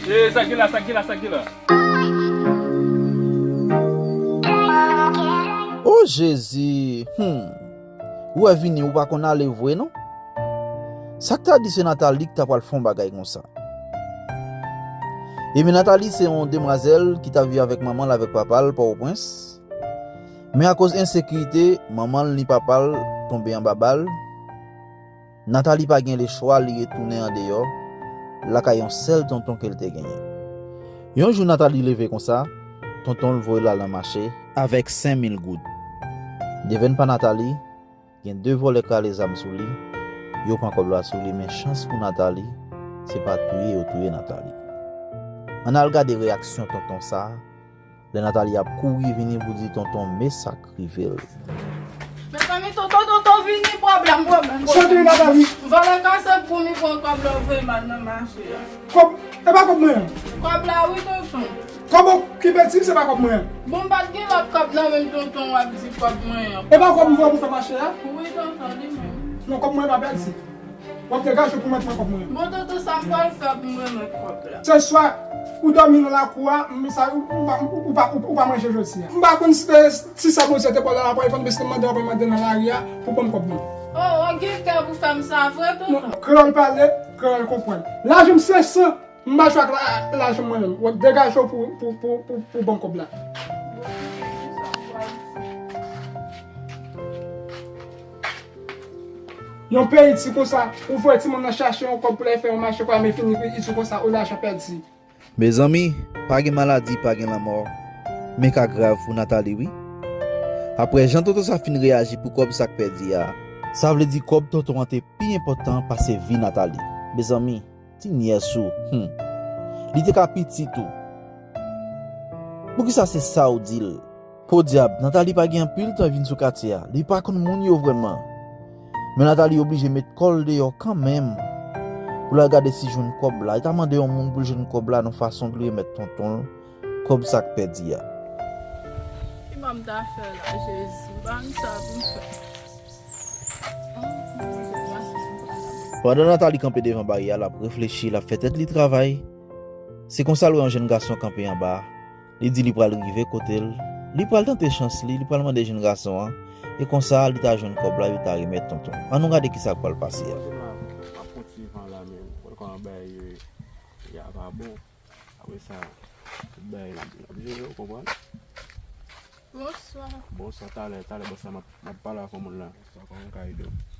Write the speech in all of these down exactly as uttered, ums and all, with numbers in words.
E sa k gen la, sa k gen la, sa k gen la? O Jezi! Hmm. Ou wè Vini, ou pa konn ale vre non. Sa k ta di se Nathalie ki ta pral fè yon bagay konsa? Ebyen, Nathalie se yon demwazèl ki t ap viv avèk manman l avèk papa l Pòtoprens. Men akoz ensekirite, manman l ni papa l tonbe anba bal. Nathalie pa gen lechwa, li retounen andeyò, lakay yon sèl tonton ke l te genyen. Yon jou, Nathalie leve konsa, tonton l voye l al nan mache avèk senk mil goud. Devèn pa Nathalie, gen de vòlè k rale zam sou li, yo pran kòb la sou li, men chans pou Nathalie, se pa touye yo touye Nathalie. Ann al gade reyaksyon tonton sa a, lè Nathalie ap kouri vini pou di tonton men sa k rive l. Mezanmi, tonton, tonton, vini, pwoblèm, pwoblèm, pwoblèm. Sa te Nathalie? Vòlè kase pou mi pran kòb la, ou voye m al nan mache a. Kòb, e pa kòb mwen an? Kòb la, wi, tonton. Kòb ou ki pèdi, se pa kòb mwen an. Bon, m pa t gen lòt kòb nan men m, tonton, w ap di kòb mwen an. E pa kòb m voye pou fè mache a? Wi, tonton, li menm. Non, kòb mwen an pa pèdi. W ap degaje w pou mwen pran kòb mwen an. Bon, tonton, sa m pral fè pou m remèt kòb la? Se swa ou dòmi nan lakou a, m, sa, ou, ou pa, ou, ou pa, ou, ou pa manje jodi a. M pa konn si te, si sa Bondye te ba w la, l ap pran, e fann bese mande, w ap mande nan lari a pou ban m kòb mwen. Oh, ou gen kè pou fè m sa vre, tonton? Non, kreyòl pale, kreyòl konprann. Lajan m se san, m pa jwe ak la, lajan m mwen menm. W ap degaje w pou, pou, pou, pou, pou ban m kòb la. Yon peyi di konsa, ou voye timoun nan chache yon kòb pou l al fè yon mache, kwa, men fini, li di konsa, o, lajan pèdi. Mezanmi, pa gen maladi, pa gen lanmò, men ka grav pou Nathalie, wi. Apre jan tonton sa fin reyaji pou kòb sa k pèdi a, sa vle di kòb tonton an te pi enpòtan pase vi Nathalie. Mezanmi, ti nyès ou, hmm. Li te ka pitit ou. Poukisa se sa w di l? Podyab, Nathalie pa gen anpil tan vin sou katye a. Li pa konn moun yo vrèman. Men Nathalie oblije met kò l deyò kanmenm pou l al gade si jwenn kòb la. Li ta mande yon moun pou l jwenn kòb la nan fason pou l remèt tonton l kòb sa k pèdi a. Ki sa m ta fè la, Jezi? M pa konn sa pou m fè. Pandan Nathalie kanpe devan baryè a, l ap reflechi, l ap fè tèt li travay. Se konsa l wè yon jèn gason kanpe anba. Li di li pral rive kote l. Li pral tante chans li, li pral mande jèn gason an. E konsa, li ta jwenn kòb la, yo ta remèt tonton. Ann nou gade kisa k pral pase a. M ap pran ti van la, men. Wè kòman bagay yo ye. Ya pa bon. Apre sa, tout bagay la, l ap jere, ou konprann? Bonswa. Bonswa, talè, talè, bonswa, m ap, m ap pale avèk yon moun la. Bonswa, kòman m ka ede w?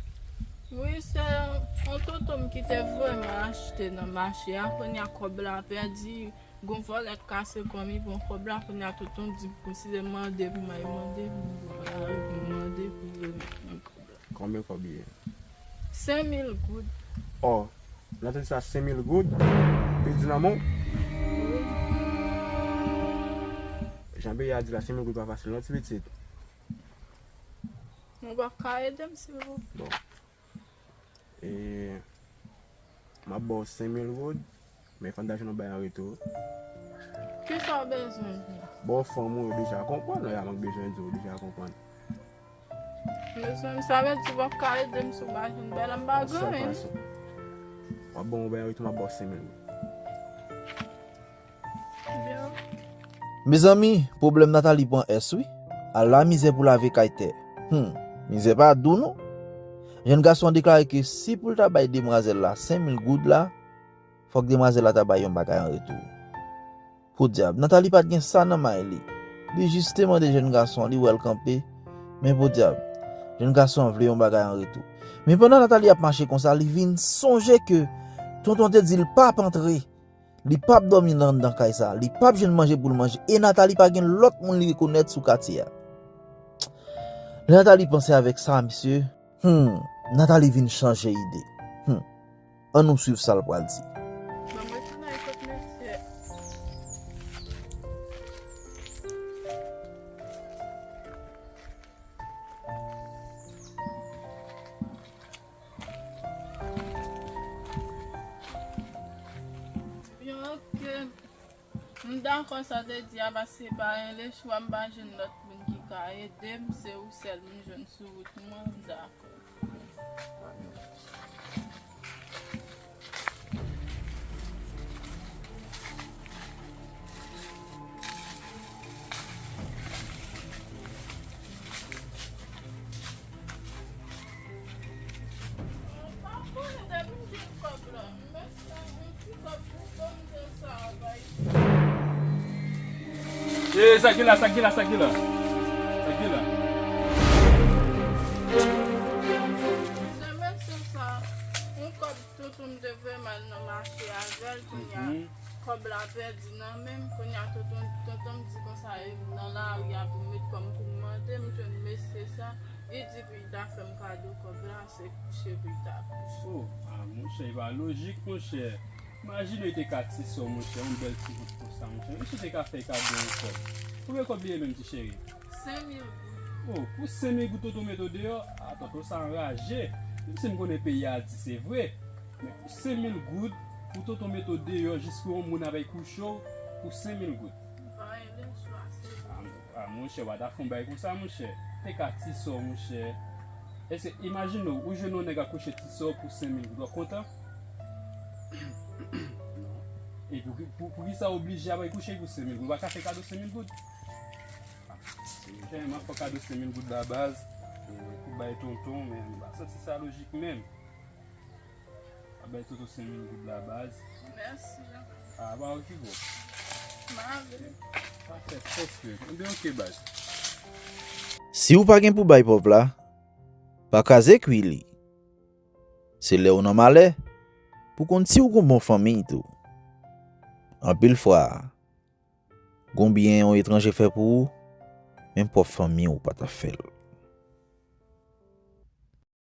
Wi, se yon tonton m ki te voye m achte nan mache a, kounye a kòb la pèdi, gon vòlè k kase kò m, li pran kòb la, kounye a tonton di m pou si se mande pou m al mande pou m, pou m mande pou yo remèt mwen kòb la. Konbyen kòb li ye? Senk mil goud. Oh, nan tèt sa senk mil goud? Pèdi nan men w? Wi. Jan peyi a di la, senk mil goud pa fasil non, ti pitit. Ou p ap ka ede m, silvouplè? Bon. E, m ap ba w senk mil goud. Men fò n ta jwenn yon bagay an retou. Kisa w bezwen di? Bon, fanm ou deja konprann, lè a m bezwen di w deja konprann. Bezwen m, sa vle di w p ap ka ede m si w pa jwenn bagay la, m pa gen anyen. Sa fason. W ap ban m yon bagay an retou, m ap ba w senk mil goud. Byen. Mezanmi, pwoblèm Nathalie pran S wi. Ala mizè pou lave kay tè. Hmm, mizè pa dou non. Jèn gason an deklare ke si pou l ta bay demwazèl la senk mil goud la, fòk demwazèl la ta bay yon bagay an retou. Podyab, Nathalie pa t gen sa nan may li. Li jis te mande jèn gason an, li wè l kanpe. Men podyab, jèn gason an vle yon bagay an retou. Men pandan Nathalie ap mache konsa, li vin sonje ke tonton te di l p ap antre. Li p ap dòmi nan anndan kay sa. Li p ap jwenn manje pou l manje. E Nathalie pa gen lòt moun li rekonèt sou katye a. Lè Nathalie panse avèk sa, mesye, Hmm, Nathalie vin chanje ide. Hmm. Ann nou swiv sa l pral di. Bon, mwen tounen kot mesye. Byen, oke. M dakò sa w te di a, paske pa gen lechwa, m pa jwenn lòt moun ki ka ede m, se ou sèl m jwenn sou wout mwen, m dakò. E sa ki la, sa ki la, sa ki la? Sa ki la? Se mesye sa, yon kòb tonton m te voye m al nan mache avè l, kounye a, kòb la pèdi nan men m, kounye a, tonton, tonton m di konsa, e nan lari a pou m met kòb m pou m mande, m jwenn mesye sa, li di pou l ta fè m kado kòb la, se kouche pou l ta kouche. Oh, ah, monchè, e pa lojik, monchè. Imajine w te ka ti sè w, monchè, yon bèl ti bout konsa, monchè. Menm si w te ka fè kado yon kòb. Konbyen kòb li ye menm, ti cheri? Senk mil goud. Oh, pou senk mil goud tonton mete w deyò? Ah, tonton sa anraje. Menm si m konnen peyi a di se vre. Men pou senk mil goud, pou tonton mete w deyò jis pou yon moun ap al kouche w, pou senk mil goud. M pa rele swa, se vre. Ah, monchè, w pa ta fè yon bagay konsa, monchè. Te ka ti sè w, monchè. Èske, imajine w, ou jwenn yon nèg ap kouche ti sè w pou senk mil goud, w ap kontan? Non. E pou, pou, pou ki sa w oblije ap al kouche pou senk mil goud? Ou pa ka fè kado senk mil goud? Ah, se jan m ap fè kado senk mil goud la baz, e, pou bay tonton, men m pa santi sa lojik menm. Ap bay tonton senk mil goud la baz. Mèsi. Ah, pa okipe w. M ale. Pa fè fòs menm. Ebyen, oke, baz. Si w pa gen pou bay pòv la, pa kraze kwi li. Se lè w nan malè pou konn si w gon bon fanmi tou. Anpil fwa, gon byen yon etranje fè pou ou, men pwòp fanmi w pa ta fè l.